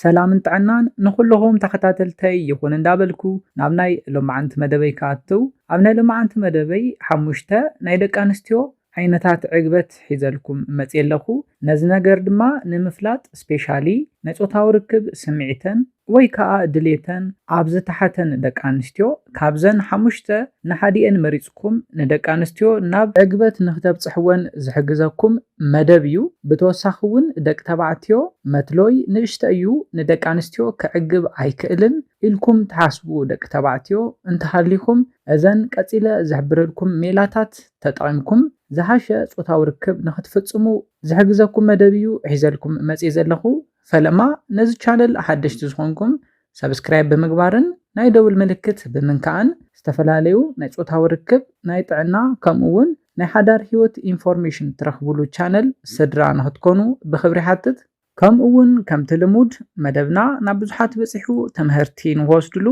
ሰላምን ጥዕናን ንኹልኹም ተኸታተልተይ ይኹን እንዳበልኩ ናብ ናይ ሎማዓንቲ መደበይ ክኣትው። ኣብ ናይ ሎማዓንቲ መደበይ ሓሙሽተ ናይ ደቂ ኣንስትዮ ዓይነታት ዕግበት ሒዘልኩም መፅየ ኣለኹ። ነዚ ነገር ድማ ንምፍላጥ ስፔሻሊ ናይ ፆታዊ ርክብ ስምዒተን ወይ ከዓ ድሌተን ኣብ ዝተሓተን ደቂ ኣንስትዮ ካብዘን ሓሙሽተ ንሓዲኤን መሪፅኩም ንደቂ ኣንስትዮ ናብ ዕግበት ንክተብፅሕወን ዝሕግዘኩም መደብ እዩ። ብተወሳኺ እውን ደቂ ተባዕትዮ መትሎይ ንእሽተ እዩ፣ ንደቂ ኣንስትዮ ከዕግብ ኣይክእልን ኢልኩም ትሓስቡ ደቂ ተባዕትዮ እንተሃሊኹም እዘን ቀፂለ ዝሕብረልኩም ሜላታት ተጠቒምኩም ዝሓሸ ፆታዊ ርክብ ንክትፍፅሙ ዝሕግዘኩም መደብ እዩ ሒዘልኩም መፅየ ዘለኹ። ፈለማ ነዚ ቻነል ሓደሽቲ ዝኾንኩም ሰብስክራይብ ብምግባርን ናይ ደውል ምልክት ብምንካእን ዝተፈላለዩ ናይ ፆታዊ ርክብ፣ ናይ ጥዕና ከምኡ እውን ናይ ሓዳር ህይወት ኢንፎርሜሽን ትረኽብሉ ቻነል ስድራ ንክትኮኑ ብክብሪ ሓትት። ከምኡ እውን ከምቲ ልሙድ መደብና ናብ ብዙሓት በፂሑ ትምህርቲ ንክወስድሉ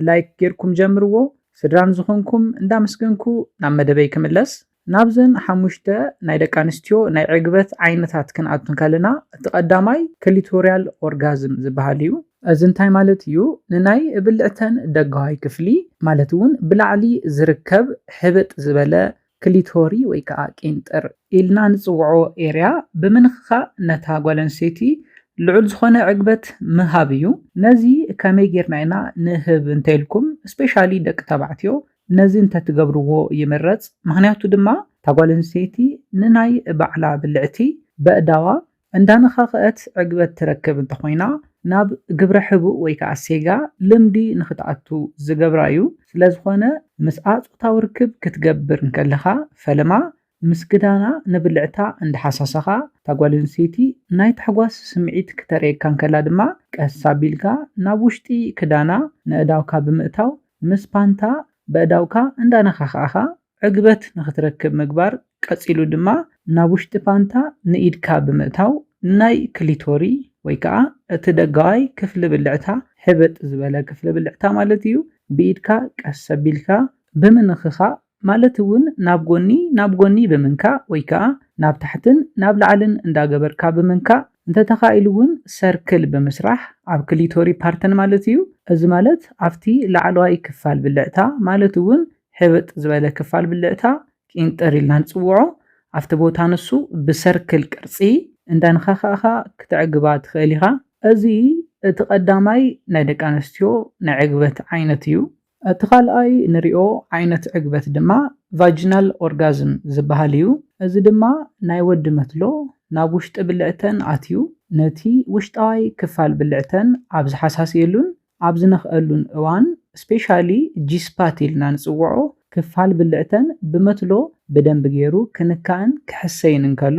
ላይክ ጌርኩም ጀምርዎ። ስድራን ዝኾንኩም እንዳመስገንኩ ናብ መደበይ ክምለስ። ናብዘን ሓሙሽተ ናይ ደቂ ኣንስትዮ ናይ ዕግበት ዓይነታት ክንኣቱ እንከለና እቲ ቀዳማይ ክሊቶሪያል ኦርጋዝም ዝበሃል እዩ። እዚ እንታይ ማለት እዩ? ንናይ ብልዕተን ደጋዋይ ክፍሊ ማለት እውን ብላዕሊ ዝርከብ ሕብጥ ዝበለ ክሊቶሪ ወይ ከዓ ቂንጥር ኢልና ንፅውዖ ኤርያ ብምንኽኻእ ነታ ጓል ኣንስተይቲ ልዑል ዝኾነ ዕግበት ምሃብ እዩ። ነዚ ከመይ ጌርና ኢና ንህብ እንተኢልኩም ስፔሻሊ ደቂ ተባዕትዮ ነዚ እንተትገብርዎ ይምረፅ። ምኽንያቱ ድማ እታ ጓል ኣንስተይቲ ንናይ ባዕላ ብልዕቲ በእዳዋ እንዳነኻኸአት ዕግበት ትረክብ እንተኾይና ናብ ግብረ ሕቡእ ወይ ከዓ ሴጋ ልምዲ ንክትኣቱ ዝገብራ እዩ። ስለዝኾነ ምስኣ ፆታዊ ርክብ ክትገብር እንከለኻ ፈለማ ምስ ክዳና ንብልዕታ እንዳሓሳሰኻ እታ ጓል ኣንስተይቲ ናይ ታሕጓስ ስምዒት ክተርእየካ እንከላ ድማ ቀስ ኣቢልካ ናብ ውሽጢ ክዳና ነእዳውካ ብምእታው ምስ ፓንታ በእዳውካ እንዳነኻኸእኻ ዕግበት ንክትረክብ ምግባር። ቀፂሉ ድማ ናብ ውሽጢ ፓንታ ንኢድካ ብምእታው ናይ ክሊቶሪ ወይ ከዓ እቲ ደጋዋይ ክፍሊ ብልዕታ ሕብጥ ዝበለ ክፍሊ ብልዕታ ማለት እዩ ብኢድካ ቀስ ኣቢልካ ብምንኽኻእ ማለት እውን ናብ ጎኒ ናብ ጎኒ ብምንካእ ወይ ከዓ ናብ ታሕትን ናብ ላዕልን እንዳገበርካ ብምንካእ እንተተኻኢሉ እውን ሰርክል ብምስራሕ ኣብ ክሊቶሪ ፓርተን ማለት እዩ። እዚ ማለት ኣብቲ ላዕለዋይ ክፋል ብልዕታ ማለት እውን ሕብጥ ዝበለ ክፋል ብልዕታ ቂንጥር ኢልና ንፅውዖ ኣብቲ ቦታ ንሱ ብሰርክል ቅርፂ እንዳንኻኻእኻ ክትዕግባ ትኽእል ኢኻ። እዚ እቲ ቀዳማይ ናይ ደቂ ኣንስትዮ ናይ ዕግበት ዓይነት እዩ። እቲ ካልኣይ ንሪኦ ዓይነት ዕግበት ድማ ቫጂናል ኦርጋዝም ዝበሃል እዩ። እዚ ድማ ናይ ወዲ መትሎ ናብ ውሽጢ ብልዕተን ኣትዩ ነቲ ውሽጣዋይ ክፋል ብልዕተን ኣብ ዝሓሳስየሉን ኣብ ዝነኽአሉን እዋን ስፔሻሊ ጂስፓት ኢልና ንፅውዖ ክፋል ብልዕተን ብመትሎ ብደንቢ ገይሩ ክንካእን ክሕሰይን እንከሎ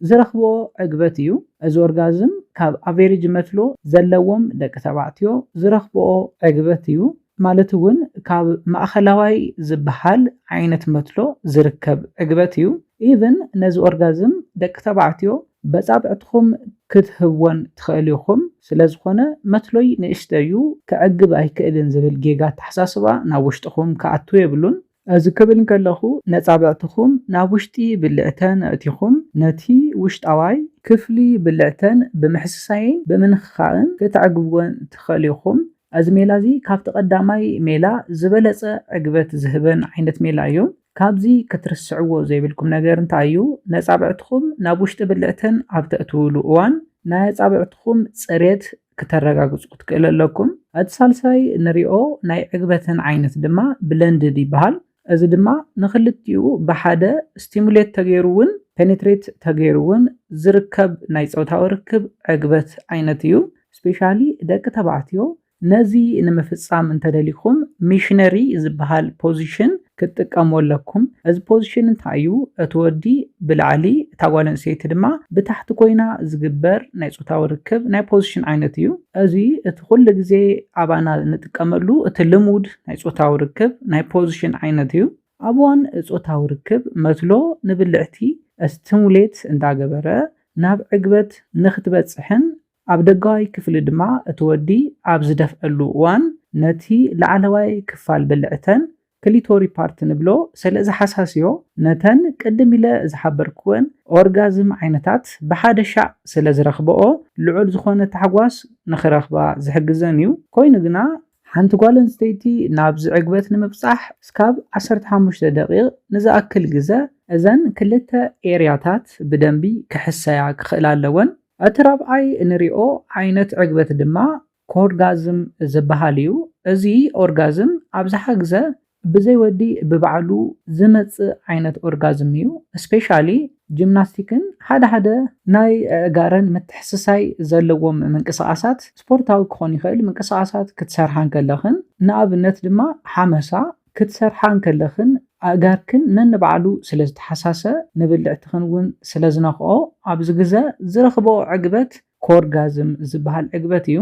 ዝረኽብኦ ዕግበት እዩ። እዚ ኦርጋዝም ካብ ኣቬሬጅ መትሎ ዘለዎም ደቂ ተባዕትዮ ዝረኽብኦ ዕግበት እዩ። ማለት እውን ካብ ማእኸላዋይ ዝበሃል ዓይነት መትሎ ዝርከብ ዕግበት እዩ። ኢቭን ነዚ ኦርጋዝም ደቂ ተባዕትዮ በፃብዕትኹም ክትህብወን ትኽእል ኢኹም። ስለዝኾነ መትሎይ ንእሽተ እዩ፣ ከዕግብ ኣይክእልን ዝብል ጌጋ ኣተሓሳስባ ናብ ውሽጥኹም ክኣቱ የብሉን። እዚ ክብል እንከለኹ ነፃብዕትኹም ናብ ውሽጢ ብልዕተን ኣእቲኹም ነቲ ውሽጣዋይ ክፍሊ ብልዕተን ብምሕስሳይን ብምንኽኻእን ክተዕግብወን ትኽእል ኢኹም። እዚ ሜላ እዚ ካብቲ ቀዳማይ ሜላ ዝበለፀ ዕግበት ዝህበን ዓይነት ሜላ እዩ። ካብዚ ክትርስዕዎ ዘይብልኩም ነገር እንታይ እዩ? ነፃብዕትኹም ናብ ውሽጢ ብልዕተን ኣብ ተእትውሉ እዋን ናይ ኣፃብዕትኹም ፅሬት ክተረጋግፁ ክትክእሉ ኣለኩም። እቲ ሳልሳይ ንሪኦ ናይ ዕግበተን ዓይነት ድማ ብለንድድ ይበሃል። እዚ ድማ ንክልቲኡ ብሓደ ስቲሙሌት ተገይሩ እውን ፔኔትሬት ተገይሩ እውን ዝርከብ ናይ ፆታዊ ርክብ ዕግበት ዓይነት እዩ። ስፔሻሊ ደቂ ተባዕትዮ ነዚ ንምፍፃም እንተደሊኹም ሚሽነሪ ዝበሃል ፖዚሽን ክትጥቀሙ ኣለኩም። እዚ ፖዚሽን እንታይ እዩ? እቲ ወዲ ብላዕሊ እታ ጓል ኣንስተይቲ ድማ ብታሕቲ ኮይና ዝግበር ናይ ፆታዊ ርክብ ናይ ፖዚሽን ዓይነት እዩ። እዚ እቲ ኩሉ ግዜ ኣባና እንጥቀመሉ እቲ ልሙድ ናይ ፆታዊ ርክብ ናይ ፖዚሽን ዓይነት እዩ። ኣብ እዋን ፆታዊ ርክብ መትሎ ንብልዕቲ ስቲሙሌት እንዳገበረ ናብ ዕግበት ንክትበፅሕን ኣብ ደጋዋይ ክፍሊ ድማ እቲ ወዲ ኣብ ዝደፍአሉ እዋን ነቲ ላዕለዋይ ክፋል ብልዕተን ክሊቶሪ ፓርት ንብሎ ስለ ዝሓሳስዮ፣ ነተን ቅድም ኢለ ዝሓበርክወን ኦርጋዝም ዓይነታት ብሓደ ሻዕ ስለ ዝረኽበኦ፣ ልዑል ዝኾነ ታሕጓስ ንኽረኽባ ዝሕግዘን እዩ። ኮይኑ ግና፣ ሓንቲ ጓል ኣንስተይቲ ናብዚ ዕግበት ንምብጻሕ እስካብ ዓሰርተ ሓሙሽተ ደቂቕ ንዝኣክል ግዘ እዘን ክልተ ኤርያታት ብደንቢ ክሕሰያ ክኽእላ ኣለወን። እቲ ራብዓይ ንሪኦ ዓይነት ዕግበት ድማ ኮርጋዝም ዝበሃል እዩ። እዚ ኦርጋዝም ኣብዝሓ ግዘ ብዘይ ወዲ ብባዕሉ ዝመጽእ ዓይነት ኦርጋዝም እዩ። ስፔሻሊ ጂምናስቲክን ሓደ ሓደ ናይ ኣእጋረን ምትሕስሳይ ዘለዎም ምንቅስቓሳት፣ ስፖርታዊ ክኾን ይኽእል፣ ምንቅስቓሳት ክትሰርሓ እንከለኽን፣ ንኣብነት ድማ ሓመሳ ክትሰርሓ እንከለኽን ኣእጋርክን ነንባዕሉ ስለ ዝተሓሳሰ፣ ንብልዕትኽን እውን ስለ ዝነኽኦ፣ ኣብዚ ግዘ ዝረኽብኦ ዕግበት ኮርጋዝም ዝበሃል ዕግበት እዩ።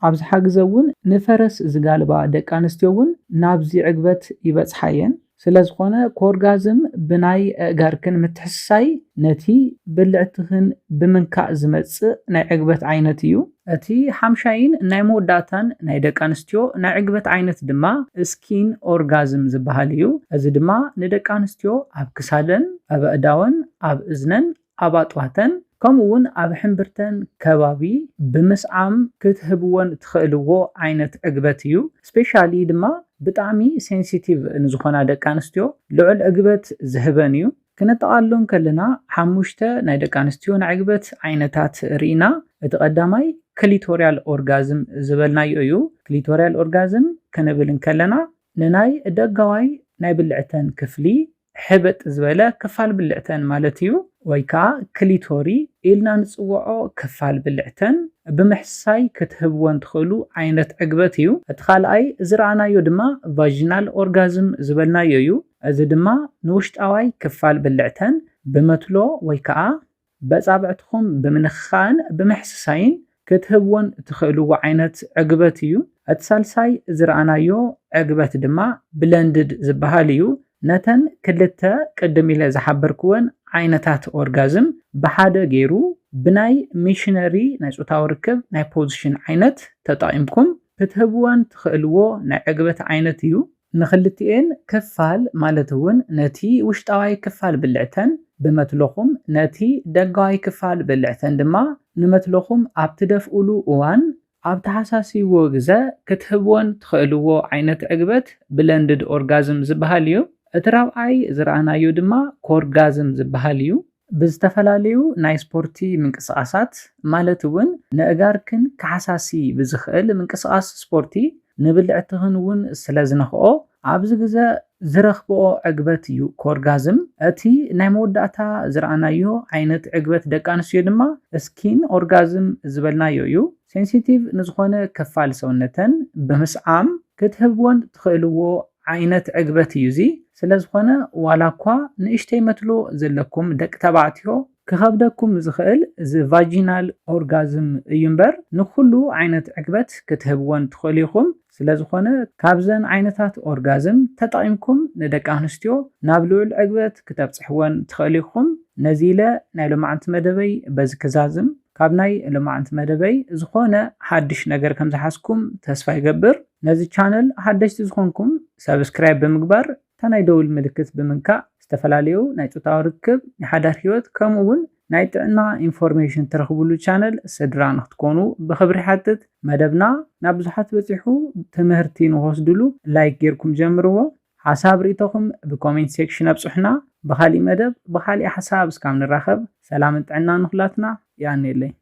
ኣብዝሓ ግዘ እውን ንፈረስ ዝጋልባ ደቂ ኣንስትዮ እውን ናብዚ ዕግበት ይበጽሓ እየን። ስለ ዝኾነ ኮርጋዝም ብናይ ኣእጋርክን ምትሕስሳይ ነቲ ብልዕትኽን ብምንካእ ዝመጽእ ናይ ዕግበት ዓይነት እዩ። እቲ ሓምሻይን ናይ መወዳእታን ናይ ደቂ ኣንስትዮ ናይ ዕግበት ዓይነት ድማ ስኪን ኦርጋዝም ዝበሃል እዩ። እዚ ድማ ንደቂ ኣንስትዮ ኣብ ክሳደን፣ ኣብ ኣእዳወን፣ ኣብ እዝነን፣ ኣብ ኣጥዋተን፣ ከምኡ እውን ኣብ ሕምብርተን ከባቢ ብምስዓም ክትህብወን ትኽእልዎ ዓይነት ዕግበት እዩ። ስፔሻሊ ድማ ብጣዕሚ ሴንሲቲቭ ንዝኾና ደቂ ኣንስትዮ ልዑል ዕግበት ዝህበን እዩ። ክነጠቓልሎ እንከለና ሓሙሽተ ናይ ደቂ ኣንስትዮ ናይ ዕግበት ዓይነታት ርኢና። እቲ ቀዳማይ ክሊቶሪያል ኦርጋዝም ዝበልናዮ እዩ። ክሊቶሪያል ኦርጋዝም ክንብል እንከለና ንናይ ደጋዋይ ናይ ብልዕተን ክፍሊ ሕብጥ ዝበለ ክፋል ብልዕተን ማለት እዩ፣ ወይ ከዓ ክሊቶሪ ኢልና ንፅውዖ ክፋል ብልዕተን ብምሕሳይ ክትህብወን ትኽእሉ ዓይነት ዕግበት እዩ። እቲ ካልኣይ ዝረኣናዮ ድማ ቫጂናል ኦርጋዝም ዝበልናዮ እዩ። እዚ ድማ ንውሽጣዋይ ክፋል ብልዕተን ብመትሎ ወይ ከዓ በጻብዕትኹም ብምንኽኻእን ብምሕስሳይን ክትህብወን ትኽእልዎ ዓይነት ዕግበት እዩ። እቲ ሳልሳይ ዝረኣናዮ ዕግበት ድማ ብለንድድ ዝበሃል እዩ። ነተን ክልተ ቅድም ኢለ ዝሓበርክወን ዓይነታት ኦርጋዝም ብሓደ ገይሩ ብናይ ሚሽነሪ ናይ ጾታዊ ርክብ ናይ ፖዚሽን ዓይነት ተጠቒምኩም ክትህብወን ትኽእልዎ ናይ ዕግበት ዓይነት እዩ። ንኽልቲኤን ክፋል ማለት እውን ነቲ ውሽጣዋይ ክፋል ብልዕተን ብመትሎኹም ነቲ ደጋዋይ ክፋል ብልዕተን ድማ ንመትሎኹም ኣብ ትደፍኡሉ እዋን ኣብ ተሓሳስይዎ ግዘ ክትህብወን ትኽእልዎ ዓይነት ዕግበት ብለንድድ ኦርጋዝም ዝበሃል እዩ። እቲ ራብዓይ ዝረኣናዮ ድማ ኮርጋዝም ዝበሃል እዩ። ብዝተፈላለዩ ናይ ስፖርቲ ምንቅስቓሳት ማለት እውን ንእጋርክን ክሓሳሲ ብዝኽእል ምንቅስቓስ ስፖርቲ ንብልዕትኽን እውን ስለ ዝነኽኦ ኣብዚ ግዘ ዝረኽብኦ ዕግበት እዩ ኮርጋዝም። እቲ ናይ መወዳእታ ዝረኣናዮ ዓይነት ዕግበት ደቂ ኣንስትዮ ድማ ስኪን ኦርጋዝም ዝበልናዮ እዩ። ሴንሲቲቭ ንዝኾነ ክፋል ሰውነተን ብምስዓም ክትህብወን ትኽእልዎ ዓይነት ዕግበት እዩ እዚ። ስለ ዝኾነ ዋላ እኳ ንእሽተይ መትሎ ዘለኩም ደቂ ተባዕትዮ ክኸብደኩም ዝኽእል እዚ ቫጂናል ኦርጋዝም እዩ እምበር ንኹሉ ዓይነት ዕግበት ክትህብወን ትኽእሉ ኢኹም። ስለ ዝኾነ ካብዘን ዓይነታት ኦርጋዝም ተጠቒምኩም ንደቂ ኣንስትዮ ናብ ልዑል ዕግበት ክተብፅሕወን ትኽእሉ ኢኹም። ነዚ ኢለ ናይ ሎማዓንቲ መደበይ በዚ ክዛዝም። ካብ ናይ ሎማዓንቲ መደበይ ዝኾነ ሓድሽ ነገር ከም ዝሓዝኩም ተስፋ ይገብር። ነዚ ቻነል ሓደሽቲ ዝኾንኩም ሰብስክራይብ ብምግባር እታ ናይ ደውል ምልክት ብምንካእ ዝተፈላለዩ ናይ ጾታዊ ርክብ፣ ናይ ሓዳር ህይወት ከምኡ እውን ናይ ጥዕና ኢንፎርሜሽን ትረኽብሉ ቻነል ስድራ ንክትኮኑ ብኽብሪ ይሓትት። መደብና ናብ ብዙሓት በፂሑ ትምህርቲ ንክወስድሉ ላይክ ጌርኩም ጀምርዎ። ሓሳብ ርእይቶኹም ብኮሜንት ሴክሽን ኣብፅሑና። ብኻሊእ መደብ ብኻሊእ ሓሳብ እስካብ ንራኸብ ሰላምን ጥዕናን ንኹላትና። የቐንየለይ።